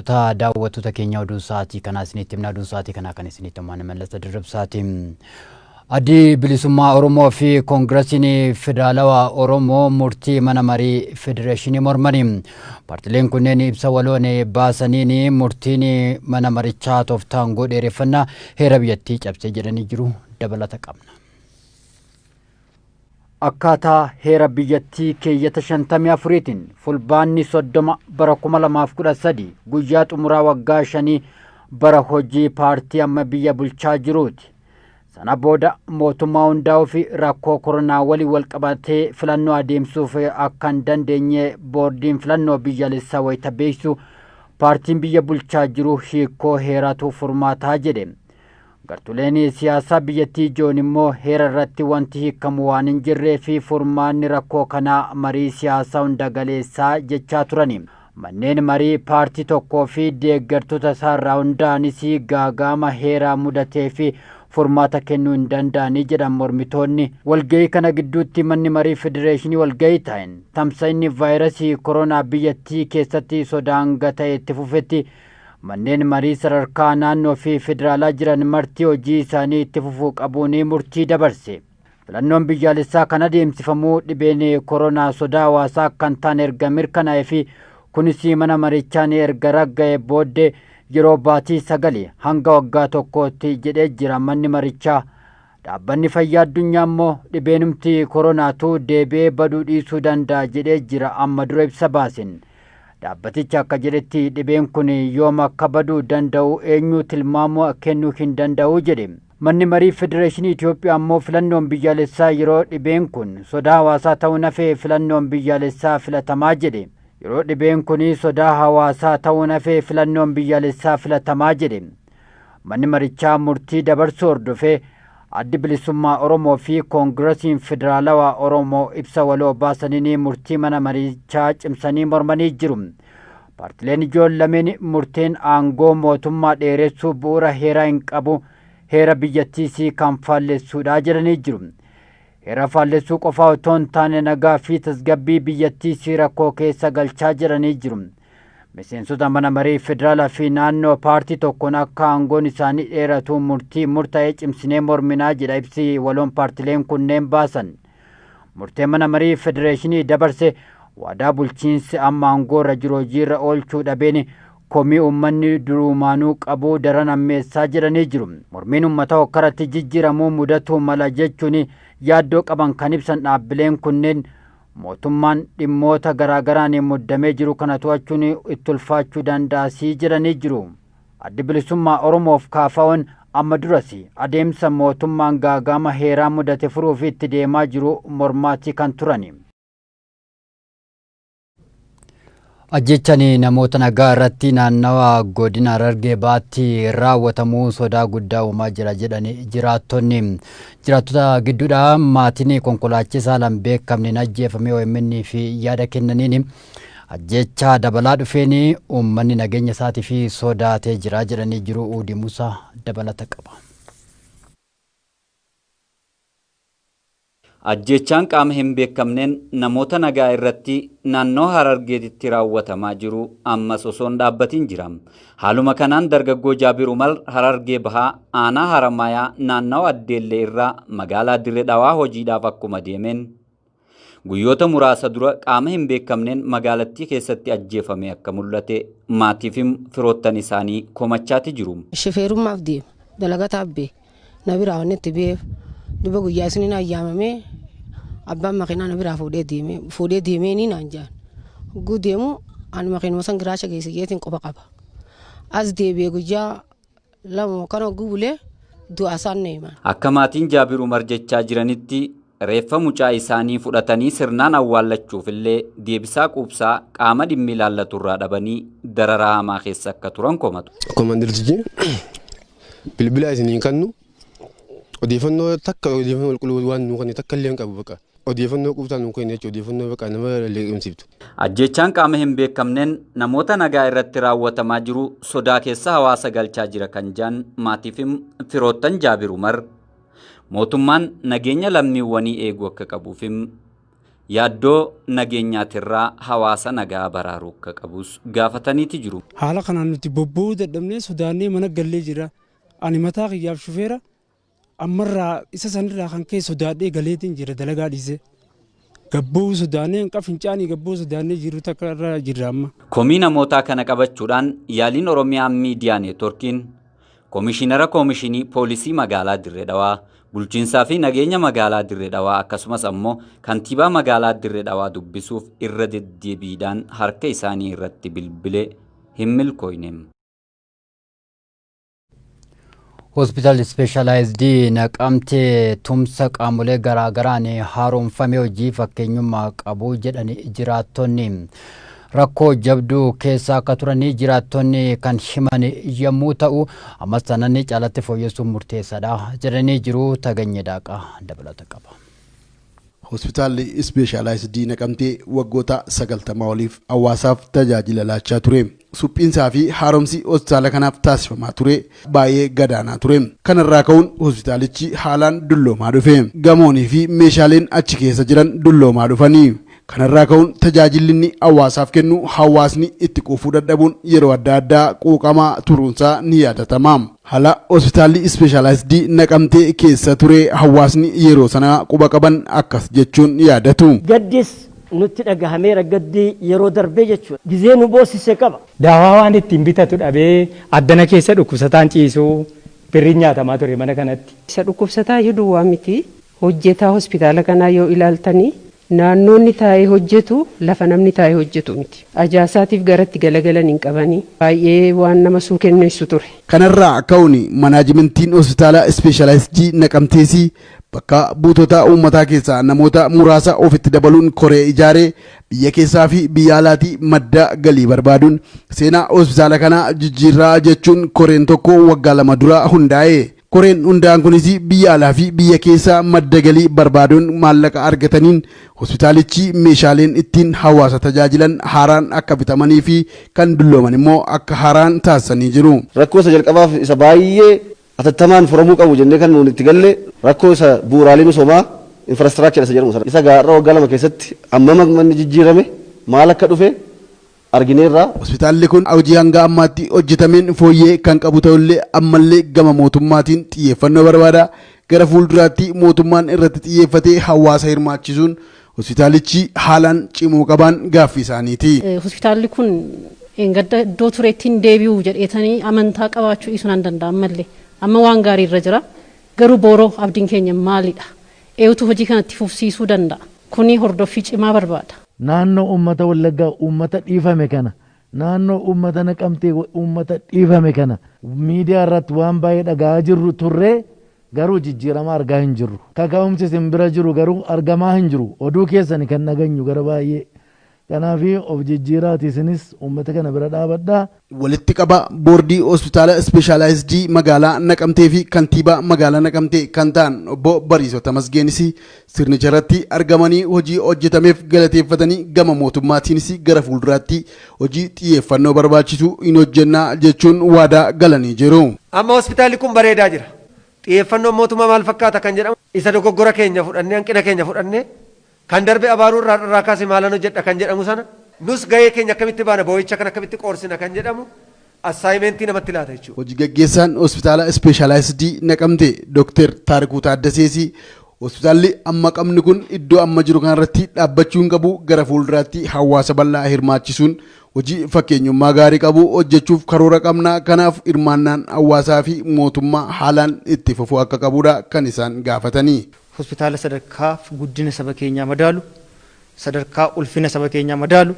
Kabajamtoota daawwattoota keenya, oduu sa'aatii kanaa isinitti himna. Oduu sa'aatii kanaa kan isinitti himu Mallasa Dirribsaati. Addi Bilisummaa Oromoo fi Koongirasiin Federaalawaa Oromoo murtii mana marii federeeshinii mormanii. Paartileen kunneen ibsa waloon baasaniin murtiin mana marichaa tooftaa aangoo dheereffannaa heera biyyattii cabsee jedhanii jiru. Dabalata qabna. Akkaataa heera biyyattii keeyyata 54tiin Fulbaanni 30 bara 2013 guyyaa xumuraa waggaa 5 bara hojii paartii amma biyya bulchaa jiruuti. Sana booda mootummaa hundaa'uu fi rakkoo koronaa waliin wal qabatee filannoo adeemsuuf akka hin dandeenye boordiin filannoo biyyaalessaa wayita beeksisu, paartiin biyya bulchaa jiru hiikoo heeraatu furmaataa jedhe. Gartuleen siyaasaa biyyattii ijoon immoo heera irratti wanti hiikamu waan hin jirree fi furmaanni rakkoo kanaa marii siyaasaa hunda galeessaa jechaa turani. Manneen marii paartii tokkoo fi deeggartoota isaarraa hundaa'anis gaaga'ama heeraa mudatee fi furmaata kennuu hin danda'anii jedhan mormitoonni. Walgahii kana gidduutti manni marii federeeshinii walgahii taa'een tamsa'inni vaayirasii koronaa biyyattii keessatti sodaan ta'e itti fufetti manneen marii sadarkaa naannoo fi federaalaa jiran marti hojii isaanii itti fufuu qabuun murtii dabarse. Filannoon biyyaalessaa kan adeemsifamuu dhibeen koronaa sodaa hawaasaa akka hin taane erga mirkanaa'ee fi kunis mana marichaan erga ragga'e booddee yeroo baatii 9 hanga waggaa tokkootti jedhee jira manni marichaa. Dhaabbanni fayyaa addunyaa immoo dhibeenumti koronaatu deebi'ee baduu dhiisuu danda'a jedhee jira amma dura ibsa baasen. Dhaabbatichi akka jedhetti dhibeen kun yoom akka baduu danda'u eenyu tilmaamuu kennuu hin danda'u jedhe. Manni marii federeeshinii Itoophiyaa immoo filannoon biyyaalessaa yeroo dhibeen kun sodaa hawaasaa ta'uu nafee filannoon biyyaalessaa filatamaa jedhe. Yeroo dhibeen kun sodaa hawaasaa ta'uu nafee filannoon biyyaalessaa filatamaa jedhe. Manni marichaa murtii dabarsuu hordofee Addi Bilisummaa Oromoo fi Koongirasiin Federaalawaa Oromoo ibsa waloo baasaniin murtii mana marichaa cimsanii mormanii jiru. Paartileen ijoon lameen murteen aangoo mootummaa dheeressuu bu'uura heeraa hin qabu, heera biyyattiis kan faallessuudha jedhanii jiru. Heera faallessuu qofaa otoo hin taane nagaa fi tasgabbii biyyattiis rakkoo keessa galchaa jedhanii jiru. Miseensota mana marii federaalaa fi naannoo paartii tokkoon akka aangoon isaanii dheeratu murtii murtaa'ee cimsinee morminaa jedha ibsi waloon paartileen kunneen baasan. Murtee mana marii federeeshinii dabarse waadaa bulchiinsi amma aangoo irra jiru hojiirra oolchuu dhabeen komii uummanni durumaanuu qabu daran ammeessaa jedhanii jiru. Mormiin uummata hokkaratti jijjiiramuu mudatu mala jechuun yaaddoo qaban kan ibsan dhaabbileen kunneen mootummaan dhimmoota garaagaraan muddamee jiru kana to'achuun itti ulfaachuu danda'asii jedhanii jiru. Addi Bilisummaa Oromoof KFO'n amma duras adeemsa mootummaan gaaga'ama heeraa mudate furuuf itti deemaa jiru mormaatii kan turani. Ajjechaan namoota nagaa irratti naannawa godina Harargee Bahaatti raawwatamuu sodaa guddaa uumaa jira jedhani jiraattonni. Jiraattota gidduudha maatiin konkolaachisaa lan beekamneen ajjeefamee OMN fi yaada kennaniin ajjechaa dabalaa dhufeen uummanni nageenya isaatii fi sodaatee jira jedhanii jiru. Uudi Musaa dabalata qaba. Ajjechaan qaama hin beekamneen namoota nagaa irratti naannoo Harargeetitti raawwatamaa jiru ammas osoo hin dhaabbatin jira. Haaluma kanaan dargaggoo Jaabir Umar Harargee Bahaa aanaa Haramayaa naannawaa Addeellee irraa magaalaa Dirree Dhawaa hojiidhaaf akkuma deemeen guyyoota muraasa dura qaama hin beekamneen magaalattii keessatti ajjeefamee akka mul'ate maatii fi firoottan isaanii komachaati jiru. Shifeerummaaf deema, dalagataaf bee na biraa wanni itti beef duba guyyaa isiniin ayyaamamee abbaan makiinaa na biraa fuudhee deemee fuudhee deemee ni naan jaan. Hogguu deemu ani makiinuma san giraasha geesse jeetiin quba qaba. As deebi'ee guyyaa 2 kan hogguu bulee du'a isaan na himan. Akka maatiin Jaabir Umar jechaa jiranitti reeffa mucaa isaanii fudhatanii sirnaan awwaallachuuf illee deebisaa quubsaa qaama dhimmi ilaallatu irraa dhabanii dararaa hamaa keessa akka turan komatu. Komandartichi bilbila isiniin kannu odeeffannoo takka, odeeffannoo qulqulluu waan nuu kennu takka illee hin qabu, bakka odeeffannoo quubsaa nuu kennu jechuudha, odeeffannoo bakka nama liqimsiiftu. Ajjechaan qaama hin beekamneen namoota nagaa irratti raawwatamaa jiru sodaa keessa hawaasa galchaa jira kan jaan maatii fi firoottan Jaabir Umar, mootummaan nageenya lammiiwwanii eeguu akka qabuuf Yaaddoo nageenyaatirraa hawaasa nagaa baraaruu akka qabus gaafataniiti jiru. Haala kanaan nuti bobba'uu dadhabnee sodaannee mana gallee jira. Ani mataa kiyyaaf shufeera ammarraa isa sanirraa kan ka'e sodaadhee galeetiin jira dalagaa dhiisee. Gabboo sodaannee hanqa fincaanii gabboo sodaannee jiru takka irra jirra amma. Komii namootaa kana qabachuudhaan yaaliin Oromiyaa Miidiyaa Neetworkiin Komishinara Komishinii Poolisii Magaalaa Dirree Dhawaa, bulchiinsaa fi nageenya magaalaa Dirree Dhawaa akkasumas ammoo kantiibaa magaalaa Dirree Dhawaa dubbisuuf irra deddeebiidhaan harka isaanii irratti bilbilee hin milkooyne. Hospitaalli Ispeeshaalaayizidii Naqamtee tumsa qaamolee garaagaraan haaromfamee hojii fakkeenyummaa qabu jedhan jiraattonni. Rakkoo jabduu keessa akka turanii jiraattonni kan himan yommuu ta'u, ammas taanaan caalatti fooyyessuun murteessaadha jedhanii jiru. Taganyee Daaqaa dabalata qaba. Hospitaalli Ispeeshaalaayizidii Naqamtee waggoota 90 oliif hawaasaaf tajaajila laachaa ture. Suphiinsaa fi haaromsi hospitaala kanaaf taasifamaa ture baay'ee gadaanaa ture. Kanarraa ka'uun hospitaalichi haalaan dulloomaa dhufe. Gamoonii fi meeshaaleen achi keessa jiran dulloomaa dhufanii. Kanarraa ka'uun tajaajilli inni hawaasaaf kennu hawaasni itti quufuu dadhabuun yeroo adda addaa quuqamaa turuunsaa ni yaadatama. Haala hospitaalli Ispeeshaalaayizidii Naqamtee keessa ture hawaasni yeroo sana quba qaban akkas jechuun yaadatu. Gaddis nutti dhagahameera, gaddii yeroo darbee jechuudha. Gizee nu boosise qaba. Daawaa waan ittiin bitatu dhabee addana keessa dhukkubsataan ciisuu birriin nyaatamaa ture mana kanatti. Isa dhukkubsataa iyyuu duwwaa miti, hojjetaa hospitaala kanaa yoo ilaaltanii naannoonni taa'ee hojjetu lafa namni taa'ee hojjetu miti. Ajaasaatiif garatti galagalan hin qabanii, baay'ee waan nama suukenneessu ture. Kanarraa ka'uun manaajimentiin hospitaala Ispeeshaalaayizidii Naqamteesii bakka buutota uummataa keessaa namoota muraasa ofitti dabaluun koree ijaaree biyya keessaa fi biyya alaatii madda galii barbaaduun seenaa hospitaala kanaa jijjiirraa jechuun koreen tokko waggaa 2 dura hundaa'e. Koreen hundaa'an kunis biyya alaa fi biyya keessaa madda galii barbaaduun maallaqa argataniin hospitaalichi meeshaaleen ittiin hawaasa tajaajilan haaraan akka bitamanii fi kan dullooman immoo akka haaraan taasisanii jiru. Rakkoo isa jalqabaaf isa baay'ee atattamaan furamuu qabu jennee kan nuti itti galle rakkoo isa bu'uuraalee misoomaa infrastructure isa jedhamu sana. Isa gaarra waggaa 2 keessatti hammam manni jijjiirame maal akka dhufe argineerra. Hospitaalli kun hojii hanga ammaatti hojjetameen fooyyee kan qabu ta'ullee ammallee gama mootummaatiin xiyyeeffannoo barbaada. Gara fuulduraatti mootummaan irratti xiyyeeffatee hawaasa hirmaachisuun hospitaalichi haalaan cimuu qabaan gaaffii isaaniiti. Hospitaalli kun gadda iddoo tureetti hin deebi'u jedheetanii amantaa qabaachuu dhiisuu nan danda'a ammallee. Amma waan gaarii irra jira. Garuu booroo abdiin keenya maalidha? Eenyutu hojii kanatti fufsiisuu danda'a? Kuni hordoffii cimaa barbaada. Naannoo uummata Wallaggaa uummata dhiifame kana, naannoo uummata Naqamtee uummata dhiifame kana miidiyaa irratti waan baay'ee dhaga'aa jirru turree garuu jijjiirama argaa hin jirru. Kaka'umsi isin bira jiru garuu argamaa hin jiru. Oduu keessani kan dhageenyu gara baay'ee. Kanaaf of jijjiiraati isinis uummata kana bira dhaabadhaa. Walitti qaba boordii hospitaala Ispeeshaalaayizidii magaalaa Naqamtee fi kantiibaa magaalaa Naqamtee kan ta'an obbo Bariisoo Tamasgeenis sirnicha irratti argamanii hojii hojjetameef galateeffatanii gama mootummaatiinis gara fuulduraatti hojii xiyyeeffannoo barbaachisu hin hojjennaa jechuun waadaa galanii jiru. Amma hospitaalli kun bareedaa jira. Xiyyeeffannoon mootummaa maal fakkaata kan jedhamu isa dogoggora keenya fudhannee hanqina keenya fudhannee kan darbe abaaruu irraa kaase maalan hojjedha kan jedhamu sana nus gahee keenya akkamitti baana boo'icha kan akkamitti qoorsina kan jedhamu assaayimentii namatti laata jechuudha. Hojii gaggeessaan hospitaala Ispeeshaalaayizidii Naqamtee Dooktar Taarikuu Taaddaseesii hospitaalli amma qabni kun iddoo amma jiru kanarratti dhaabbachuu hin qabu, gara fuulduraatti hawaasa bal'aa hirmaachisuun hojii fakkeenyummaa gaarii qabu hojjechuuf karoora qabna, kanaaf hirmaannaan hawaasaa fi mootummaa haalaan itti fufuu akka qabudha kan isaan gaafatanii. Hospitaala sadarkaa guddina saba keenyaa madaalu, sadarkaa ulfina saba keenyaa madaalu,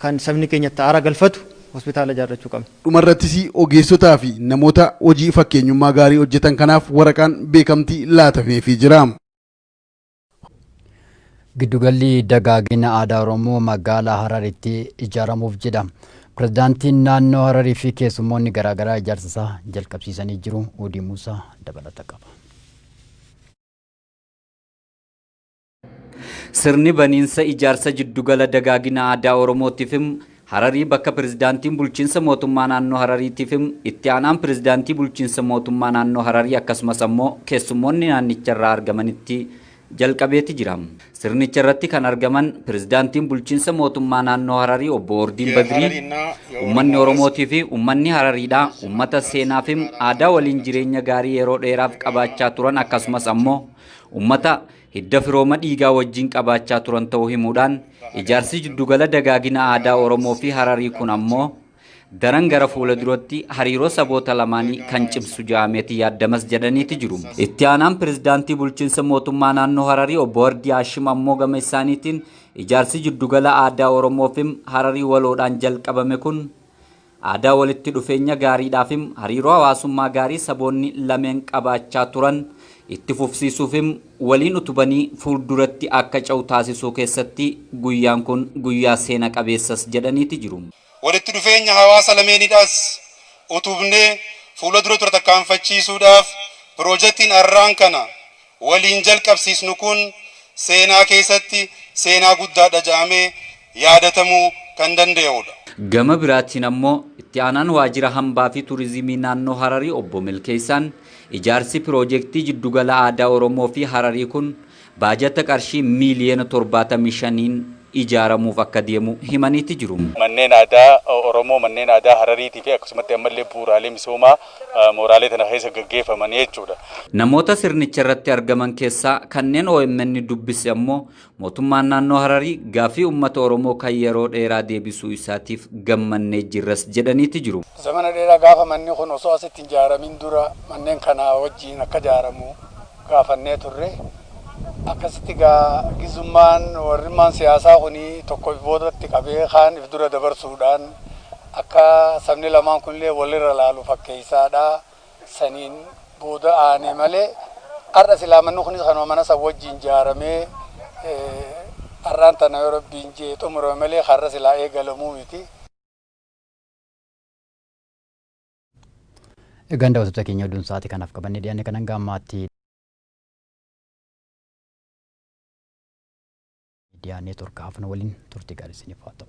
kan sabni keenya itti aara galfatu hospitaala ijaarrachuu qabna. Dhumarrattis ogeessotaa fi namoota hojii fakkeenyummaa gaarii hojjetan kanaaf waraqaan beekamtii laatameefii jira. Giddugalli dagaagina aadaa Oromoo magaalaa Hararitti ijaaramuuf jedha. Pirezidaantiin naannoo Hararii fi keessummoonni garaagaraa ijaarsa isaa jalqabsiisanii jiru. Odii Muusaa dabalata qaba. Sirni baniinsa ijaarsa jiddugala dagaagina aadaa Oromootiif Hararii bakka pirezidaantiin bulchiinsa mootummaa naannoo Harariitiif itti aanaan pirezidaantii bulchiinsa mootummaa naannoo Hararii akkasumas ammoo keessummoonni naannicharraa argamanitti jalqabeeti jira. Sirnicha irratti kan argaman pirezidaantiin bulchiinsa mootummaa naannoo Hararii obbo Ordiin Badrii uummanni Oromootii fi uummanni Harariidhaa uummata seenaa fi aadaa waliin jireenya gaarii yeroo dheeraaf qabaachaa turan akkasumas ammoo uummata hidda firooma dhiigaa wajjin qabaachaa turan ta'uu himuudhaan ijaarsi jiddugala dagaagina aadaa Oromoo fi Hararii kun ammoo daran gara fuula duratti hariiroo saboota lamaanii kan cimsu ja'ameeti yaaddamas jedhaniiti jiru. Itti aanaan pirezidaantii bulchiinsa mootummaa naannoo Hararii obbo Wardii Haashim ammoo gama isaaniitiin ijaarsi jiddugala aadaa Oromoo fi Hararii waloodhaan jalqabame kun aadaa walitti dhufeenya gaariidhaaf hariiroo hawaasummaa gaarii saboonni lameen qabaachaa turan itti fufsiisuuf waliin utubanii fuulduratti akka ce'u taasisuu keessatti guyyaan kun guyyaa seena qabeessas jedhaniiti jiru. Walitti dhufeenya hawaasa lameeniidhaas utubnee fuula dura ture tarkaanfachiisuudhaaf piroojeektiin arraan kana waliin jalqabsiisnu kun seenaa keessatti seenaa guddaadha jedhamee yaadatamuu kan danda'udha. Gama biraatiin ammoo itti aanaan waajjira hambaa fi turizimii naannoo Hararii obbo Milkeessaan ijaarsi piroojeektii jiddugala aadaa Oromoo fi Hararii kun baajata qarshii miiliyoona 75n ijaaramuuf akka deemu himaniiti jiru. Manneen aadaa Oromoo, manneen aadaa Harariitii fi akkasumatti ammallee bu'uuraalee misoomaa mooraalee tana keessa gaggeeffaman jechuudha. Namoota sirnicha irratti argaman keessaa kanneen OMN dubbise ammoo mootummaan naannoo Hararii gaaffii uummata Oromoo kan yeroo dheeraa deebisuu isaatiif gammannee jirras jedhaniiti jiru. Zamana dheeraa gaafa manni kun osoo asitti hin ijaaramin dura manneen kanaa wajjin akka ijaaramu gaafannee turre. Akkasitti gaa gizummaan warrimmaan siyaasaa kuni tokko if boodatti qabee kaan if dura dabarsuudhaan akka sabni lamaan kunillee walirra laalu fakkeessaadha. Saniin booda aanee malee har'a silaa manni kunis kanuma mana san wajjin ijaaramee har'aan tana yoo rabbiin jee xumurame malee har'a silaa eegalamuu miti. Egaan daawwattoota keenya oduun sa'aatii kanaaf qabannee dhiyaanne kan hanga ammaatti dhiyaannee turka hafna waliin turtii gaarii isiniif haa ta'u.